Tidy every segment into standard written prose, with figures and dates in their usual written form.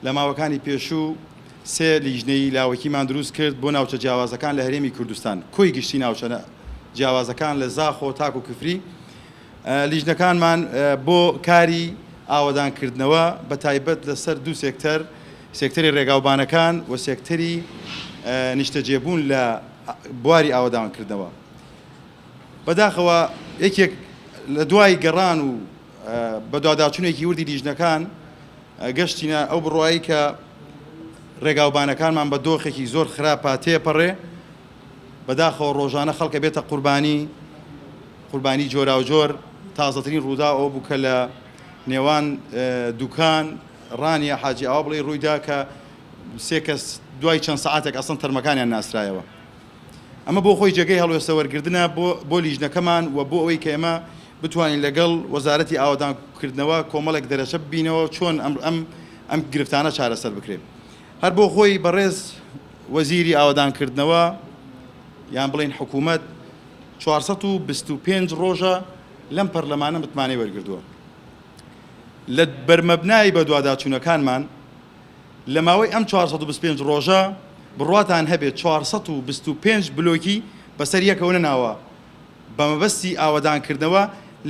لە ماوەکانی پێشوو سێ لیژنەی لاوەکیمان دروست کرد بۆ ناوچە جیاوازەکان لە هەرێمی کوردستان، کۆی گشتی ناوچە جیاوازەکان لە زاخۆ تاکو کفری، لیژنەکانمان بۆ کاری ئاوەدانکردنەوە بە تایبەت لەسەر دوو سێکتەر، سێکتەری ڕێگاوبانەکان و سێکتەری نیشتەجێبوون لە بواری ئاوەدانکردنەوە. بەداخەوە یەکێک لە دوای گەڕان و بەدواداچونێکی وردی لیژنەکان گەشتینە ئەو بڕوایی کە ڕێگاوبانەکانمان بە دۆخێکی زۆر خراپا تێپەڕێ، بەداخەوە ڕۆژانە خەڵک ئەبێتە قوربانی، قوربانی جۆراوجۆر، تازەترین ڕووداو ئەوە بوو کە لە نێوان دوکان، ڕانیە، حاجی ئاوا بڵێی ڕوویدا کە سێ کەس دوای چەند سەعاتێک ئەسڵەن تەرمەکانیان ناسرایەوە. ئەمە بۆ خۆی جێگەی هەڵوێستە وەرگردنە بۆ بۆ لیژنەکەمان و بۆ ئەوەی کە ئێمە بتوانین لەگەڵ وەزارەتی ئاوەدانکردنەوە کۆمەڵێک دەرەچە ببینەوە چۆن ئەم ئەم ئەم گرفتانە چارەسەر بکرێن. هەر بۆ خۆی بەڕێز وەزیری ئاوەدانکردنەوە یان بڵێین حکوومەت 425 ڕۆژە لەم پەرلەمانە متمانەی وەرگردووە. لە بەرمەبنای بەدواداچوونەکانمان لە ماوەی ئەم 425 ڕۆژە بڕواتان هەبێت 425 بلۆکی بەسەر یەکەوە نەناوە بە مەبەستی ئاوەدانکردنەوە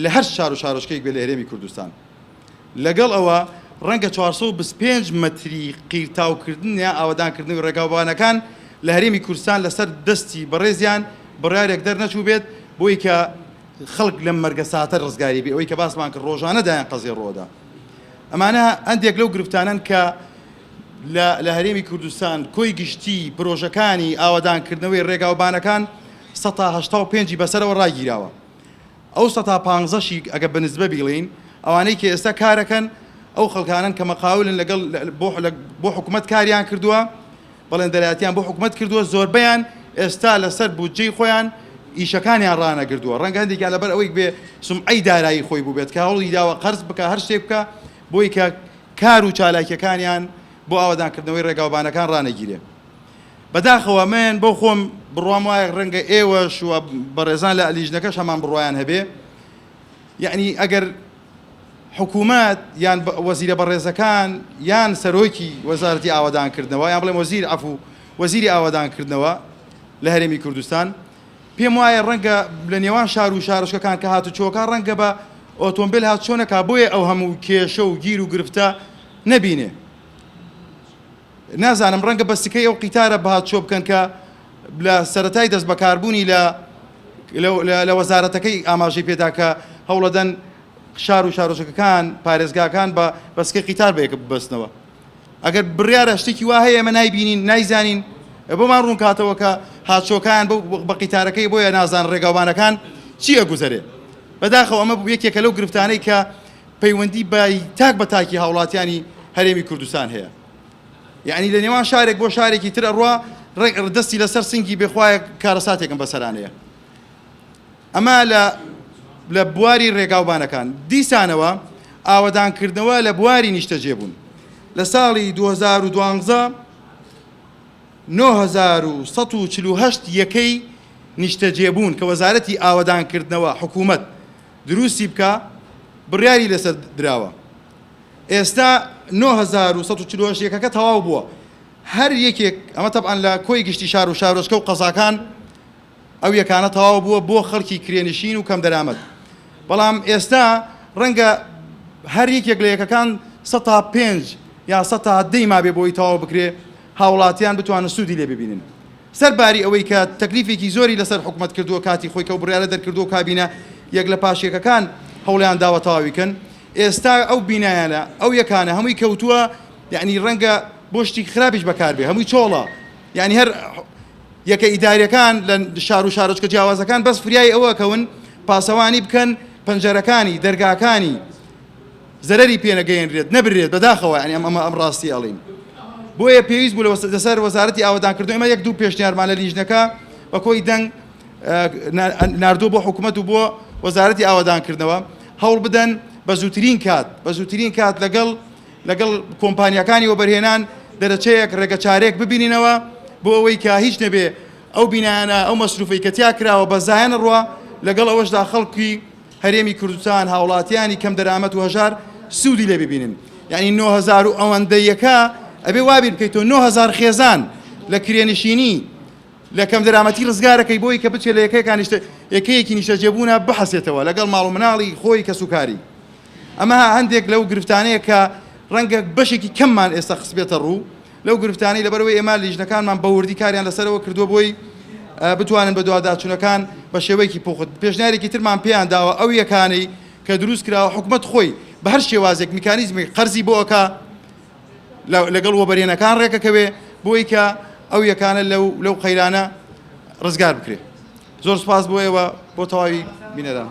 لە هەر شار و شارۆچکەیەک بێت لە هەرێمی کوردستان. لەگەڵ ئەوە ڕەنگە 425 مەتری قیرتاوکردن یا ئاوەدانکردنەوەی ڕێگاوبانەکان لە هەرێمی کوردستان لەسەر دەستی بەڕێزیان بڕیارێک دەرنەچووبێت بۆی کە خەڵک لەم مەرگەساتە ڕزگاری بێ ئەوەی کە باسمان کرد ڕۆژانە دایان قەزێ ڕۆدا. ئەمانە هەندێک لەو گرفتانەن کە لە لە هەرێمی کوردستان کۆی گشتی پرۆژەکانی ئاوەدانکردنەوەی ڕێگاوبانەکان سەتا 85 ی بەسەرەوە ڕاگیراوە. ئەو سەتا پانزەشی ئەگەر بە نسبە بیڵێین ئەوانەی کە ئێستا کارەکەن ئەو خەڵکانەن کە مەقاولن لەگەڵ بۆ بۆ حکومەت کاریان کردووە بەڵێندەرایەتیان بۆ حکومەت کردووە زۆربەیان ئێستا لەسەر بودجەی خۆیان ئیشەکانیان ڕانەگردووە ڕەنگە هەندێکیان لەبەر ئەوەی بێ سومعەی دارایی خۆی بووبێت کە هەوڵی داوە قەرز بکە هەر شتێک بکە بۆی کە کار و چالاکیەکانیان بۆ ئاوەدانکردنەوەی ڕێگاوبانەکان ڕانەگیرێ. بەداخەوە من بۆ خۆم بڕوام وایە ڕەنگە ئێوەش و بەڕێزان لە لیژنەکەش هەمان بڕوایان هەبێ یعنی ئەگەر حکوومەت یان وەزیرە بەڕێزەکان یان سەرۆکی وەزارەتی ئاوەدانکردنەوە یان بڵێم وەزیر عەفو وەزیری ئاوەدانکردنەوە لە هەرێمی کوردستان پێم وایە ڕەنگە لە نێوان شار و شارۆچکەکان کە هاتوچۆکە ڕەنگە بە ئۆتۆمبیل هاتوچۆ نەکا بۆیە ئەو هەموو کێشە و گیر و گرفتە نەبینێ. نازانم ڕەنگە بە سکەی ئەو قیتارە بهاتچۆ بکەن کە لە سەرەتای دەست بەکاربوونی لە لە وەزارەتەکەی ئاماژەی پێدا کە هەوڵەدەن شار و شارۆچکەکان پارێزگاکان بە بە سکەی قیتار بەیەکە ببەستنەوە. ئەگەر بڕیارە شتێکی وا هەیە ئێمە نایبینین نایزانین بۆمان ڕوون کاتەوە کە هاتچۆکان بە قیتارەکەی بۆیە نازان ڕێگاوبانەکان چی ئەگوزەرێ. بەداخەوە ئەمە یەکێکە لەو گرفتانەی کە پەیوەندی بە تاک بە تاکی هاوڵاتیانی هەرێمی کوردستان هەیە. یەعنی لە نێوان شارێک بۆ شارێکی تر ئەڕوا ڕێک دەستی لەسەر سنگی بێ خوایە کارەساتێکم بەسەرانەیە. ئەمە لە لە بواری ڕێگاوبانەکان. دیسانەوە ئاوەدانکردنەوە لە بواری نیشتەجێبوون. لە ساڵی 2012 9148 یەکەی نیشتەجێبوون کە وەزارەتی ئاوەدانکردنەوە حکوومەت دروستی بکا بڕیاری لەسەر دراوە. ئێستا 9148 یەکەکە تەواو بووە. هەر یەکێک ئەمە تەبعەن لە کۆی گشتی شار و شارۆچکە و قەزاکان ئەو یەکانە تەواو بووە بۆ خەڵکی کرێنشین و کەمدەرامەت. بەڵام ئێستا ڕەنگە هەر یەکێک لە یەکەکان سەتا پێنج یا سەتا دەی مابێ بۆی تەواو بکرێ هاوڵاتیان بتوانن سوودی لێ ببینن. سەر باری ئەوەی کە تەکلیفێکی زۆری لەسەر حکومەت کردووە کاتی خۆی کە ئەو بڕیارە دەرکردووە و کابینە یەک لە پاش یەکەکان هەوڵیان داوە تەواوی کەن ئێستا ئەو بینایانە ئەو یەکانە هەمووی کەوتووە یعنی ڕەنگە بۆ شتی خراپیش بەکاربێ هەمووی چۆڵە یعنی هەر یەکە ئیداریەکان لە شار و شارۆچکە جیاوازەکان بەس فریای ئەوە کەون پاسەوانی بکەن پەنجەرەکانی دەرگاکانی زەرەری پێ نەگەیەنرێت نەبرێت بەداخەوە یانی ئەم ئەمە ئەم ڕاستی ئەڵین بۆیە پێویست بوو لەسەر وەزارەتی ئاوەدانکردن ئێمە یەک دوو پێشنیارمان لە لیژنەکە بە کۆی دەنگ ناردووە بۆ حکوومەت و بۆ وەزارەتی ئاوەدانکردنەوە هەوڵ بدەن بە زووترین کات بە زووترین کات لەگەڵ لەگەڵ کۆمپانیاکانی وەبەرهێنان دەرەچەیەک ڕێگەچارێک ببینینەوە بۆ ئەوەی کە هیچ نەبێ ئەو بینایانە ئەو مەسروفەی کە تیا کراوە بە زایانە ڕوا لەگەڵ ئەوەشدا خەڵکی هەرێمی کوردستان هاوڵاتیانی کەم دەرامەت و هەژار سوودی لێ ببینن. یعنی 9000 و ئەوەندە یەکە ئەبێ وا بیر بکەیتەوە 9000 خێزان لە کرێنشینی لە کەمدەرامەتی ڕزگارەکەی بۆی کە بچێت لە یەکەیەکان نیشتە یەکەیەکی نیشتەجێبوونە بحەسێتەوە لەگەڵ ماڵ و مناڵی خۆی کەسوکاری. ئەمە هەندێک لەو گرفتانەیە کە ڕەنگە بەشێکی کەممان ئێستا خستبێتە ڕوو لەو گرفتانەی لەبەرئەوەی ئێمە لیژنەکانمان بە وردی کاریان لەسەرەوە کردووە بۆی بتوانن بەدواداچوونەکان بە شێوەیەکی پوخت پێشنیارێکی ترمان پێیان داوە ئەو یەکانەی کە دروست کراوە حکومەت خۆی بە هەر شێوازێک میکانیزمی قەرزی بۆ ئەکا لەگەڵ وەبەرهێنەکان ڕێکەکەوێ بۆی کە ئەو یەکانە لەو لەو قەیرانە ڕزگار بکرێ. زۆر سوپاس بۆ ئێوە بۆ تەواوی بینەران.